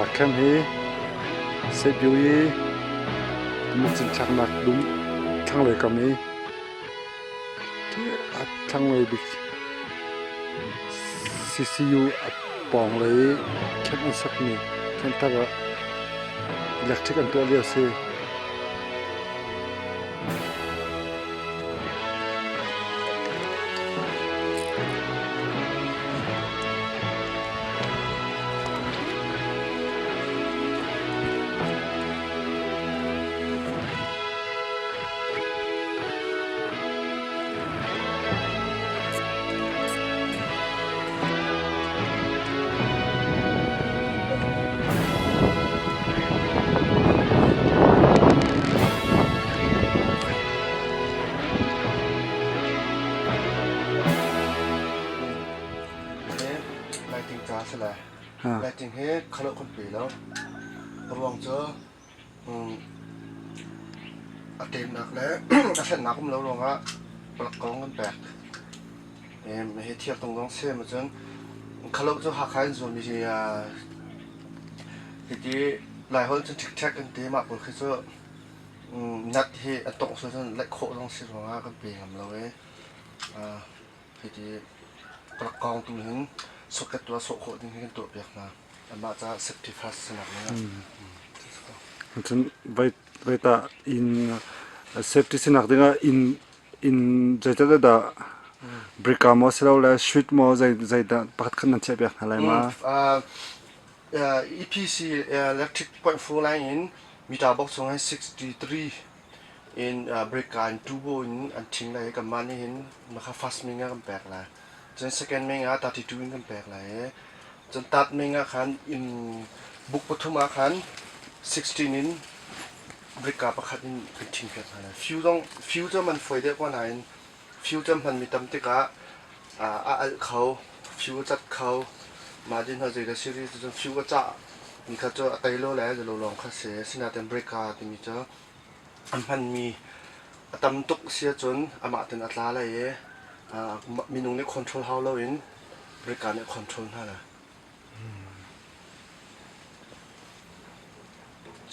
Hakha camp hi Sehpio i Timit cinthlaknak dum thlanglei kam i a thlanglei bik CCU a pawng lei i camp an sakmi camp thar ah electric an tuah lio a si. Lighting ca a si lai. Lighting hi khalawh kan pe lo. A ruang cu a ṭemnak le a hrennak um lo ruangah palak kong kan pek. Hi thirtung zong sem ahcun khalo cu Hakha in zuammi hiti Laiholh cun ṭhikṭhek kan ti mah pawl khi cu nat hi a tongh sual cun laih khawh zong si ruangah kan pe ngam lo i hiti palak kong tu hin socket tu ah sawh khawh ding hi kan tuahpiak hna. Anmah caah safety first sinak ding ah. Cun voi tah inn safety sinak dingah inn inn zeitat dah brika maw silole street maw zeidah pakhat khat nan chiahpiak hna lai ma? EPC electric point four line in meter box chung hin 63 in brika in tubo in an ṭhing lai i kanmah nih hin makha first ming ah kan pek lai. Cun second ming ah 32 in kan pek lai i cun third ming ah khan in book pathum ah khan 16 in brika pakhat in kan ṭhing piak hna lai. Few zong few cu man fawi deuh ko nain few cu hmanmi tam tikah a alh kho, few a cat kho. Mah din hna zeidah series cu few a cah mi kha cu a tei lo le zelo lawng kha si. Asinain brika timi cu an hmanmi a tam tuk si ahcun amah ten a tla lai i minung nih control hau loin brika nih a control hna lai.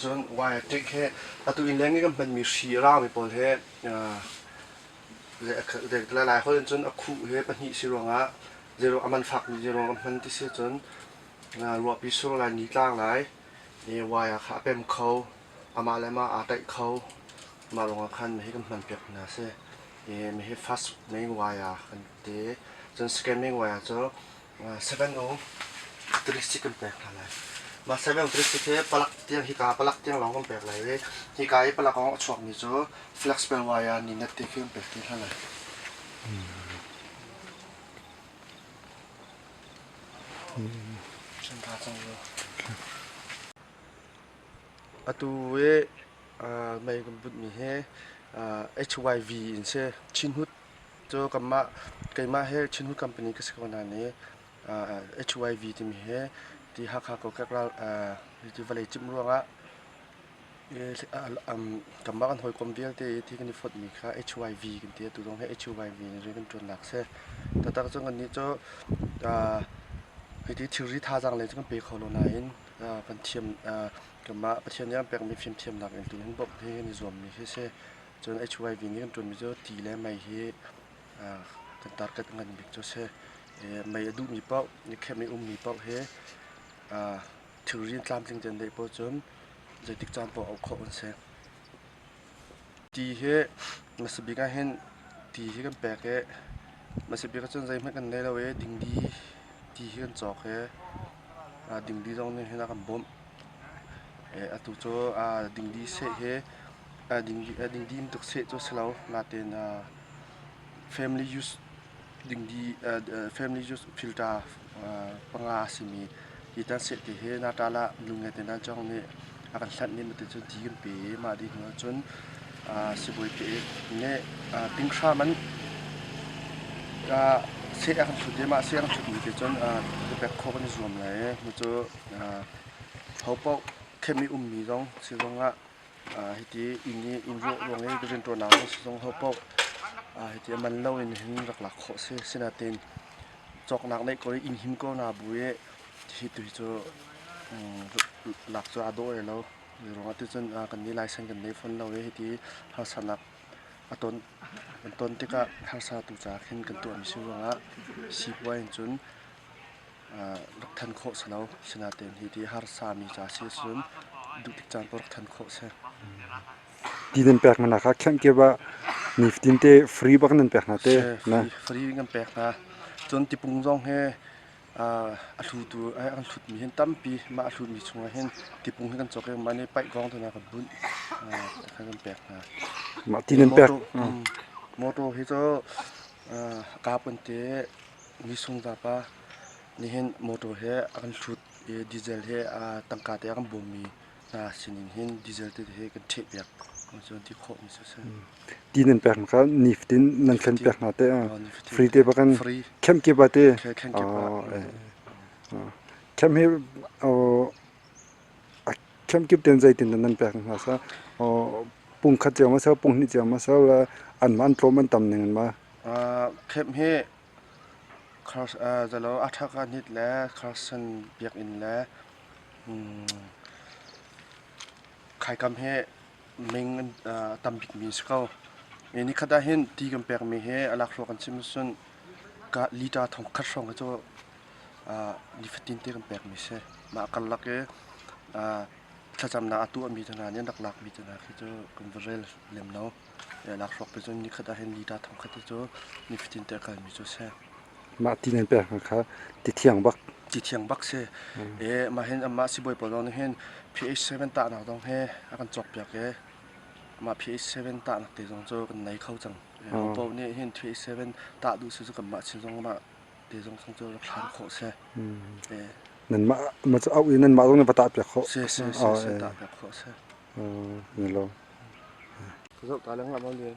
Cun wire ṭek he atu innleng i kan hmanmi hri a raumi pawl he Laiholh in cun a khuh he pahnih si ruangah zeiruang a man fakmi zeiruang kan hman ti si ahcun ruahpi sur lai ni tlang lai i wire kha a pem kho amah le amah aa taih kho mah ruangah khan hi kan hman piak hna a si. I hihi fast main wire kan ti. Cun second main wire cu 703 kan pek hna lai. Mah 703 hi palak tiang hika palak tiang lawng kan pek lai i hika i palak a chuakmi cu flexible wire ni net te khi kan pek te hna lai. Atu i mei kan butmi hi HYV in si. Chinhut Cu kanmah keimah hi Chinhu company ka si ko nain i HYV timi hi ti Hakha kokek ral ti vawlei cimh ruangah kanmah kan hawikom vialte i thi kan i fawtmi kha HYV kan ti. Atu zong hi HYV in rian kan ṭuannak a si. Taktak cun kannih cu hiti thilri thazaang lei cu kan pe kho lo nain kan thiam kanmah Pathian nih a kan pekmi fimthiamnak in tu hin bawmh hi kan i zuammi khi a si. Cun HIV nih kan ṭuanmi cu ti le mei hi kan target ngan bik cu a si. Mei a duhmi paoh, nikhem i ummi paoh hi thilri tlamtling tein deih paoh cun zeitik caan paoh auh khawh an si. Ti hi hmasa bik ahhin ti hi kan pek i hmasa bik ahcun zeihmanh kan nei lo i dingdi ti hi kan cawk i dingdi zong nih hin a kan bawmh. Atu cu dingdi seh hi dingdi tuk seh cu a si lo. Nain family use dingdi family use filter panga a simi hi tan seh ti hi Natala nu nge te nan cong nih a kan hlanh nih mati cun ti kan pe i mah dih hnu ahcun sibawi pe nih tinghra man seh a kan thut i mah seh a kan thutmi te cun pek khawh kan i zuam lai i cu ho paoh khem i ummi zong si zongah hiti inn i inn ruah ruang i rianṭuannak zong si zong ho paoh hiti a man loin hin rak lak khawh a si. Asinain cawknak neih ko i inn him ko na bu i hi tu hi cu Lak cu aa dawh lo. Ruangah ticun kan nih license kan nei fawn lo i hiti harsatnak a ton kan ton tikah harsa tu ca khin kan tuahmi si ruangah sipuai in cun rak than khawh si lo. Sinain hiti harsami ca si cun duh tik caan paoh rak than khawh si. Ti nan pek hna kha khenh kip ah nifatin te free bak nan pek hna te. Free kan pek hna. Cun tipung zong hi a hlutu an hlutmi hin tampi mah a hlutmi chungah hin tipung hi kan cawk i mah nih paih gong te hna kan bunh khan kan pek hna. Mah ti nan pek. Motor hi cu kap kan ti mi sungza pa nihin motor he a kan hlut i diesel he tangka te a kan bawmmi hna sinin hin diesel te hi kan ṭheh piak cun ti khawh mi si. Ti nan pek kha nifatin nan thlen piak hna te free te bakan khem kip ah te khem hi khem kip ten zeitin nan pek hna sa pung khat cio ma sa pung hnih cio ma sa la an ma an tlawm an tam ning an ma khem hi zalo athaka nit le Carson biakinn le Khaikam hi ming a tam bikmi a si ko. Nikhat ah hin ti kan pekmi hi a lakhruak kan chim ahcun liter thongkhat hrawng hi cu nifatin te kan pekmi a si. Mah karlak i thlacamnak a tuahmi te hna nih an rak lakmi te hna khi cu kan va rel lem lo. Lakhruak pe cun nikhat ah hin liter thongkhat hi cu nifatin te a kalmi cu a si. Mah ti nan pek hna kha ti thiang bak. Ti thiang bak si. E mah hin amah sibawi pawl zong nih hin pH7 tahnak zong he a kan cawkpiak i mah pH7 tahnak te zong cu kan nei kho cang. Ho paoh nih hin pH7 tah duh si cu kanmah chin zong mah te zong chung cu rak hlan khawh si. Nanmah ma cu auh i nanmah zong nih va tah piak khawh. Si si si si tah piak khawh si. Ni lo. Ka zoh ta lengmang ma lian.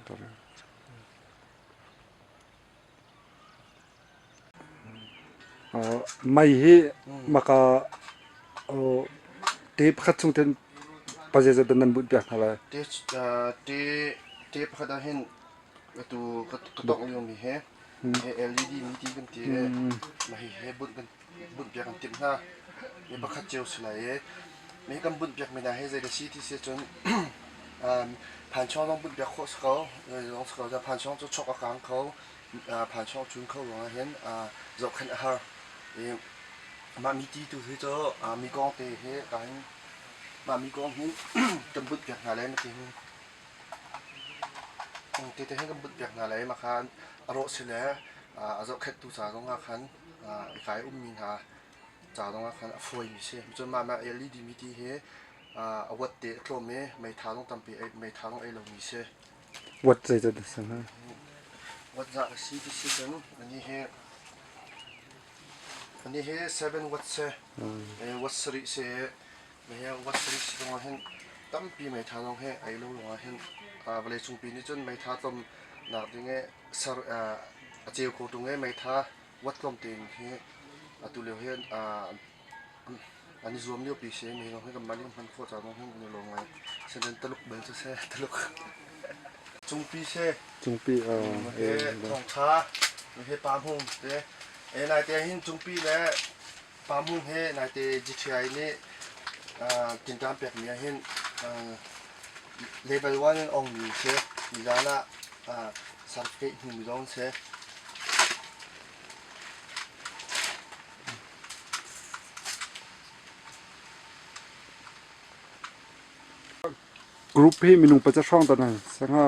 Mei hi maka te pakhat chung ten pa zeizat dah nan bunh piak hna lai? Te pakhat ah hin atu ka tongh liomi hi LED mi ti kan ti i mah hihi bunh kan bunh piak kan timh hna. Mi pakhat cio si lai i mi kan bunh piak mi hna hi zei dah si ti si cun phanchawng zong bunh piak khawh si ko. Zong si ko. Phanchawng cu chok a kang kho. Phanchawng cun kho ruangah hin zohkhenh a har. I mah mi ti tu hi cu mi kong te hi ka hin mah mi kong hin kan bunh piak hna lai na ti hin te te hin kan bunh piak hna lai mah kha a rawh si le a zohkhenhtu ca zong ah khan hika i ummi hna ca zongah khan a fawimi si. Cun mah mah LED mi ti hi a watt te a tlawm i meitha zong tampi meitha zong ei lomi si. Watt zeizat na si hnga? Watt zah a si ti si cun ani hi ani hi 7 watt si. Watt sarih si. Hi watt sarih si zongah hin tampi meitha zong hi ei lo lawngah hin vawlei cungpi nih cun meitha tlawm nak ding i ser a ceu ko ṭung i meitha Wat tlawm tein hi atu lio hi an i zuam lio pi si. Mi zong hi kanmah nih kan hman khawh caah zong hin kan i lawm ngai. Sinain Taluk bel cu si Taluk. Cungpi si. Cungpi He thawngṭha he Pa Hmung te. E naite hin Cungpi le Pa Hmung he naite GTI nih tinṭan pekmi ah hin level 1 in ongmi si. Nizan ah certificate hmumi zong si. Group hi minung paca hrawng ta nan sanga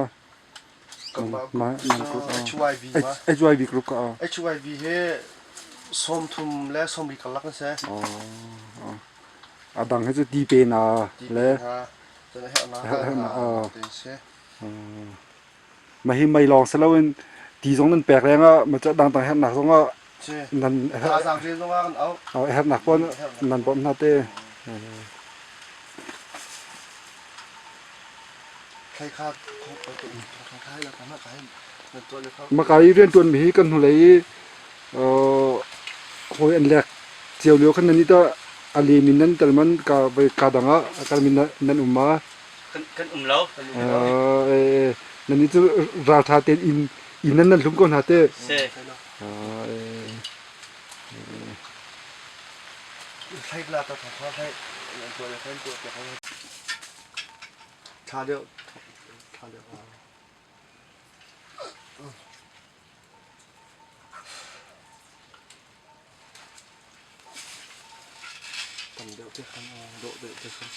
HIV HIV group ka HIV hi 30 le 40 karlak an si. A dang hi cu ti pe na le Mah hi mei lawng si loin ti zong nan pek lengah ma cu dangdang herhnak zongah nan herhnak pawl nan bawmh hna te. Maka i rianṭuanmi hi kan hnulei i hawi an lek cio lio khan nan i tah a lem in nan tel man ka ka dang ah a kalmi nan um ma? Kan um lo. Nan nih cu ralṭha tein inn inn nan nan hlum ko hna te. Si. Thlai la ta tha tha thlai an tuah le kan tuah piak Tha deuh tha deuh. Tam deuh te khan dawh deuh te khan.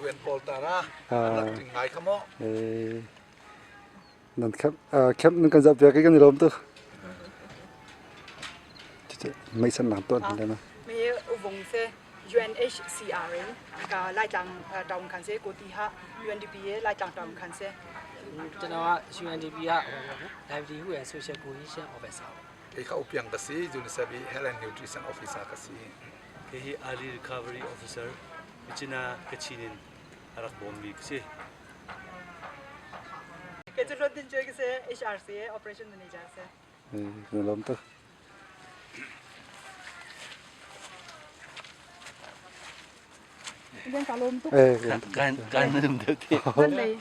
UN pawl ta na an rak ting ngai kha maw? Nan camp camp nan kan zoh piak i kan i lawm tuk. Meisan nak tuan han na. Me uvung se UNHCR in ka Laitlang town khan se ko ti ha UNDP ye Laitlang town khan se. ကျွန်တော်က UNDP က Livelihood and Social Cohesion Officer Kei kha upiang ka si UNICEF i Health and Nutrition Officer ka si. Kei hi Early Recovery Officer Myitkyina Kachin in a rak bawmmi ka si. Kei cu Hlawt Din Cuai ka si HRC Operation Manager si. Kan lawm tuk. Kan ka lawm tuk. Kan kan num deuh te. Kan lei.